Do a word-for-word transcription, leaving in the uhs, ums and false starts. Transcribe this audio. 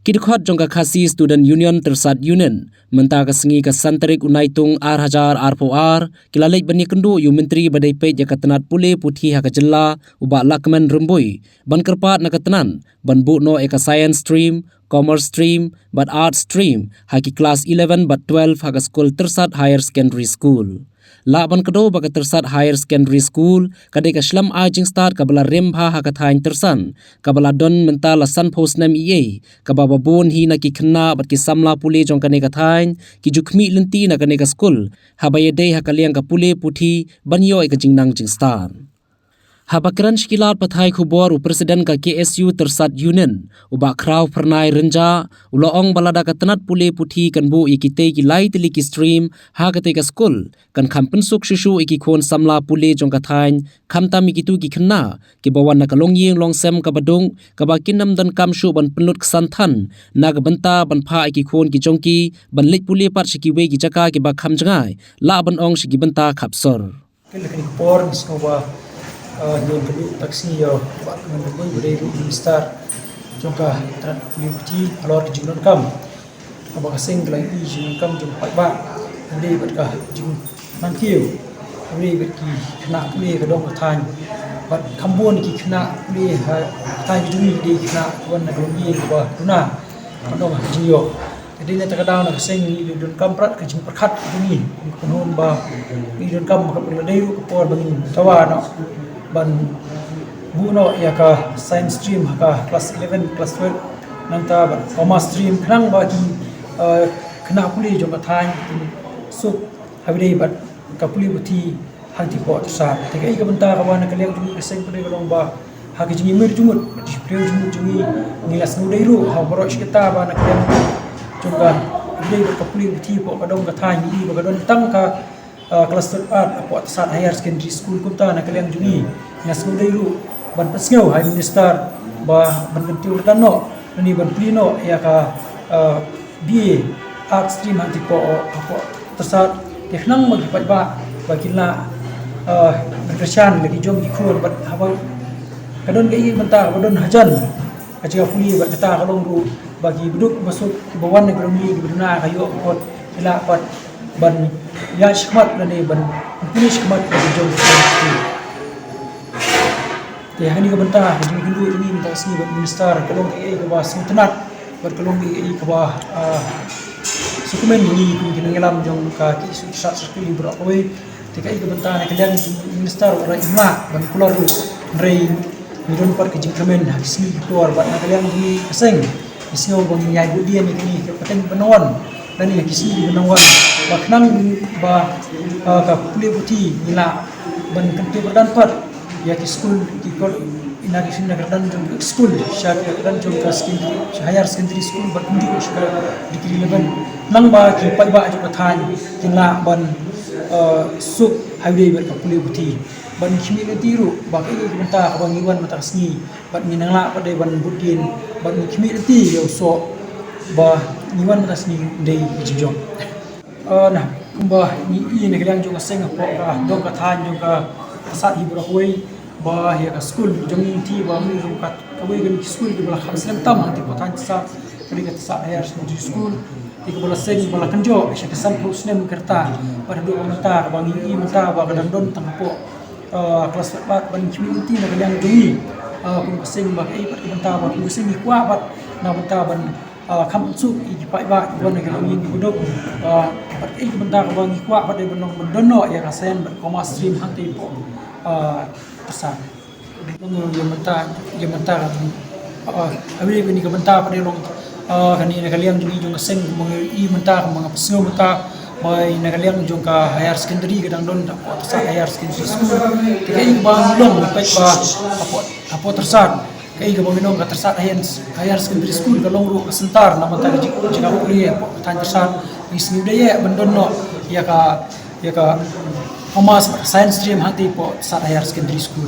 Ki dkhot jong ka Khasi Student Union Tyrsad Unit mynta ka sngi ka san tarik u Naitung ar hajar arphew ar ki la leit ban ïakynduh ïa u Myntri ba dei peit ïa ka tnat pule puthi ha ka jylla u Bah Lahkmen Rymbui ban kyrpad na ka tnat ban buh noh ïa ka Science Stream, Commerce Stream bad Arts Stream ha ki klas eleven bad twelve ha ka skul Tyrsad Higher Secondary School. Lah ban kdew ba ka Tyrsad Higher Secondary School ka dei ka shlem ai jingstad kaba la rim bha ha ka thaiñ Tyrsad, kaba la don mynta la sanphew snem eiei, kaba ba bun hi na ki khynnah bad ki samla pule jong kane ka thaiñ ki ju khmih lynti na kane ka skul haba ïadei ha ka liang ka pule puthi ban ïoh ïa ka jingnang jingstad. Haba kren sha ki lad pathai khubor u President ka K S U Tyrsad Unit u Bah Khraw Phyrnai Rynjah u la ong ba lada ka tnat pule puthi kan buh ïa kitei ki lai tylli ki stream ha katei ka skul kan kham pynsuk shuh shuh ïa ki khun samla pule jong ka thaiñ, khamtam ïa kitu ki khynnah kiba wan na ka longïing longsem kaba duk, kaba kin ym donkam shuh ban pynlut ksan than na ka bynta ban phah ïa ki khun ki jong ki ban leit pule pat sha kiwei ki jaka kiba kham jngai, lah ban ong sha ki bynta khapsor. Kane ka por ngi sngew ba, ah, ngi ïakynduh taksni ïa u Bah Lahkmen Rymbui ba dei ruh u Minister jong ka tnat pule puthi halor ka jingdonkam kaba ka seng ka la ïohi, jingdonkam jong u paidbah hynrei bad ka jingnang kiew hynrei bad ki khynnah pule ka dong ka thaiñ. Bad kham bun ki khynnah pule ha ka thaiñ ka jong ngi ki dei ki khynnah kiba wan na ka longïing kaba duna, ka dong ka jingïoh. Te dei na kata ka daw na ka seng ngi donkam prat ka jingpyrkhat ka jong ngi kum ka kynhun ba ngi donkam ka por, la dei ruh ka por ba ngin dawa noh ban buh noh ïa ka Science Stream ha ka klas eleven, klas twelve, nangta bad Commerce Stream khnang ba ki, eh, khynnah pule jong ka thaiñ kin suk ha kaba dei bad ka pule puthi hangtei hapoh Tyrsad. Te kaei ka bynta kaba na ka liang jong ngi ka seng pat ka long ba ha ka jingïamir jingmut, ka jingïamir jingmut jong ngi, ngi la sngewdei ruh ha baroh shi katta ba na ka liang jong ka, dei bad ka pule puthi hapoh ka dong ka thaiñ ngi ba ka don tang ka, ah, klas third art hapoh Tyrsad Higher Secondary School. Kumta na ka liang jong ngi ngi la sngewdei ruh ban pynsngew ha u Minister ba ban kyntiew kyrdan noh lane ban plie noh ïa ka, ah, B A Arts Stream hangtei hapoh, hapoh Tyrsad. Te khnang ba ki paidbah ba kin lah, eh, ban kyrshan la ki jong ki khun bad haba ka don kaei ka bynta kaba don hajan ka jaka pule bad kata ka long ruh ba ki baduk basuk kiba wan na ka longïing kiba duna ka ïoh ka kot ki lah pat ban ïaid shakhmat lane ban pule shakhmat la ki jong ki khun. Te ha kane ka bynta ka jingïakynduh jong ngi mynta ka sngi bad u Minister ka long kaei kaba sngewtynnat bad ka long kaei kaba, ah, sngewkmen ïa ngi kum ki nongïalam jong ka K S U Tyrsad Circle hi baroh kawei. Te kaei ka bynta na ka liang jong u Minister u la ïoh ban kular ruh, hynrei ngi don pat ka jingkyrmen ha ki sngi ki por bad na ka liang jong ngi ka seng ngi sngew ba ngin ïai buh dien ïa kine ki pateng ban nang wan lane ha ki sngi ban nang wan ba khnang ba, ah, ka pule puthi ngi lah ban kyntiew kyrdan pat ïa ki skul, ki kol-, na ki shin na kyrdan jong ka skul sha ka kyrdan jong ka secondary, sha higher secondary school bad kumjuh sha ka degree eleven. Nang ba ki paidbah jong ka thaiñ kin lah ban, eh, suk ha kaba dei bad ka pule puthi. Bad ngi khmih lynti ruh ba kaei ka bynta kaba ngi wan mynta ka sngi bad ngi nang lah pat de ban bud dien bad ngi khmih lynti ïa u soh ba ngi wan mynta ka sngi dei ka jingjop. Eh, na, kumba ngi i na ka liang jong ka seng hapoh ka dong ka thaiñ jong ka Tyrsad hi baroh kawei, ba ïa ka skul jong ngi, te ba ngi jong ka kawei ka skul kiba la kham slem tam hangtei hapoh thaiñ Tyrsad, ka dei ka Tyrsad Higher Secondary School, te kaba la seng ba la kynjoh sha ka sanphew snem ka rta, bad haduh mynta ba ngi i mynta ba ka dang don tang hapoh, eh, klas third art. Bad ngi khmih lynti na ka liang jong ngi, eh, kum ka seng ba kaei pat ka bynta ba kum ka seng ngi kwah pat na bynta ban ah, kham suk ïa ki paidbah kiba na ka longïing kiba duk, ah, bad kaei ka bynta kaba ngi kwah pat de ban long ban don noh ïa ka Science bad Commerce Stream hangtei hapoh, ah, Tyrsad. Long ïa mynta, ïa mynta ka, ah, ha kaba ïadei bad kane ka bynta pat de long, ah, kane na ka liang jong ngi jong ka seng ba ngi i mynta, ba nga pynsngew mynta ba na ka liang jong ka higher secondary ka dang don hapoh Tyrsad Higher Secondary School. Te kaei kaba ngi long ngi peit ba hapoh, hapoh Tyrsad kaei kaba ngi ong ka Tyrsad Higher, Higher Secondary School ka long ruh ka center na bynta ka jing, jingpule hapoh ka thaiñ Tyrsad. Ngi sngew dei ïa ban don noh ïa ka, ïa ka Commerce, Science Stream hangtei hapoh Tyrsad Higher Secondary School.